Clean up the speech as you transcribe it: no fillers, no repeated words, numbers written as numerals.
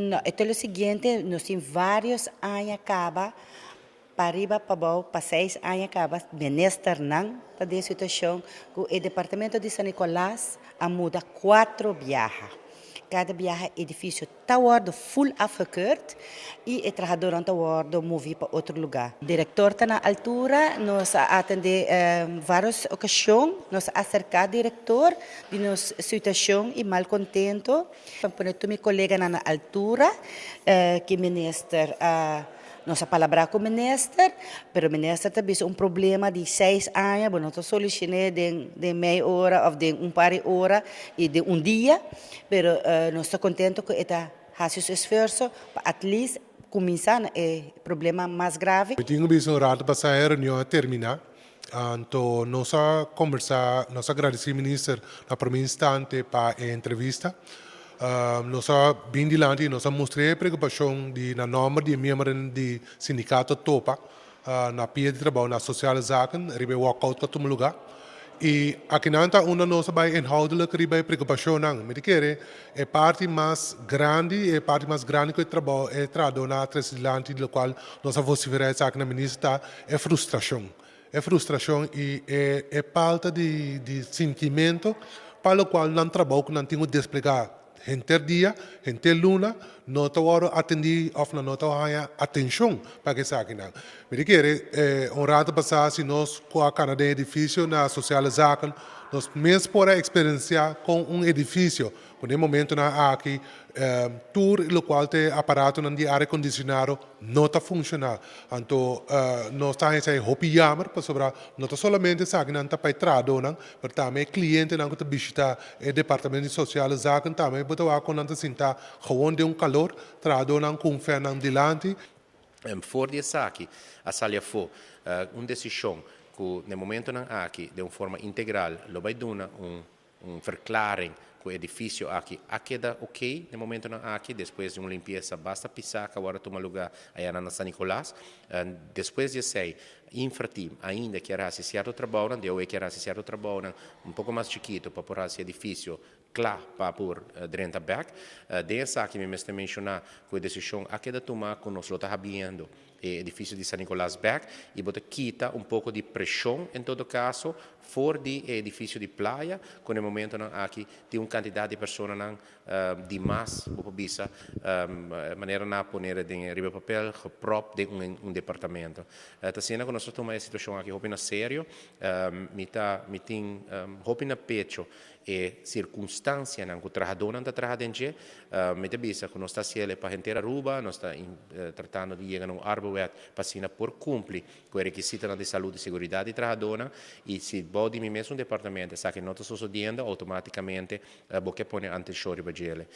No, esto es lo siguiente, nos tin varios aña caba, pariba, pabou, pa 6 aña caba, ministernan ta den situacion cu e departamento di San Nicolas a muda cuatro biaha. Cada biaha edificio ta wordo full afgekeurd y e trahadornan ta wordo movi pa otro lugar. Director ta na altura, nos a atende varios ocasion, nos a acerca director di nos situacion y malcontento. Pa pone tur mi colega na altura cu minister nos a palabra cu minister, pero minister ta bisa un problema di 6 aña, bo no ta soluciona den mei ora of den un par di ora y den un dia, pero nos ta contento cu e ta haci su esfuerso pa at least cuminsa e problema mas grave. Mi tin un rato pasa e reunion a termina. Anto, nos a combersa, nos a gradici minister na prome instante pa e entrevista. Nos a bin dilanti, nos a mustra e preocupacion di na nomber di miembro di sindicato TOPA, na pia di trabou na Sociale Zaken, riba walkout cu a tuma lugar. Y aki nan ta unda nos bay inhoudelijk riba e preocupacion nan. Mi ta kere e parti mas grandi, e parti mas grandi cu e trabou e trahadornan a trece dilanti, di locual nos a vocifera esaki na minister, ta e frustracion. E frustracion y e falta di sentimento pa locual nan trabou cu nan tin cu desplega henter dia, henter luna, no ta wordo atendi of no ta haya atencion pa esaki nan. Mi ta kere, un rato pasa, si nos cu a cana den edificio na Sociale Zaken, nos mes por a experiencia cu un edificio, cu na momento nan aki, tur locual ta aparato nan di aire acondicionado no ta funciona. Anto, nos ta esey hopi jammer, pasobra no ta solamente esaki nan ta pa trahado nan, pero tambe cliente nan cu ta bishita e departamento di Sociale Zaken, tambe bo ta wak nan ta sinta gewoon den un calor, trahado nan cu fan nan dilanti. For di esaki a sali afo un decision cu na momento nan aki di un forma integral lo bay duna un verklaring cu e edificio aki a keda ok na momento nan aki despues di un limpieza basta pisa cu awor a tuma lugar aya na San Nicolas. Despues di esey Infrateam ainda kier haci cierto trabou nan, DOW kier haci cierto trabou nan un poco mas chikito pa por haci edificio cla pa por drenta back. Den esaki mi mester menciona cu e decision a keda tuma cu nos lo ta habriendo e edificio di San Nicolas back y bo ta kita un poco di presion en todo caso for di edificio di Playa, cu na momento nan aki tin un cantidad di persona nan di mas, bo bisa, manera nan a pone den riba papel, geprop den un departamento. Ta asina cu nos ta tuma e situacion aki hopi na serio, mi tin hopi na pecho e circunstancia nan cu trahadornan ta traha den dje. Mi ta bisa cu nos ta haciele pa henter Aruba, nos ta tratando di yega na un arbowet pa asina por cumpli cu e requisitonan di salud y seguridad di trahadornan, y si bou di mi mes un departamento esaki no ta sucediendo, automaticamente bo ke pone atencion riba djele.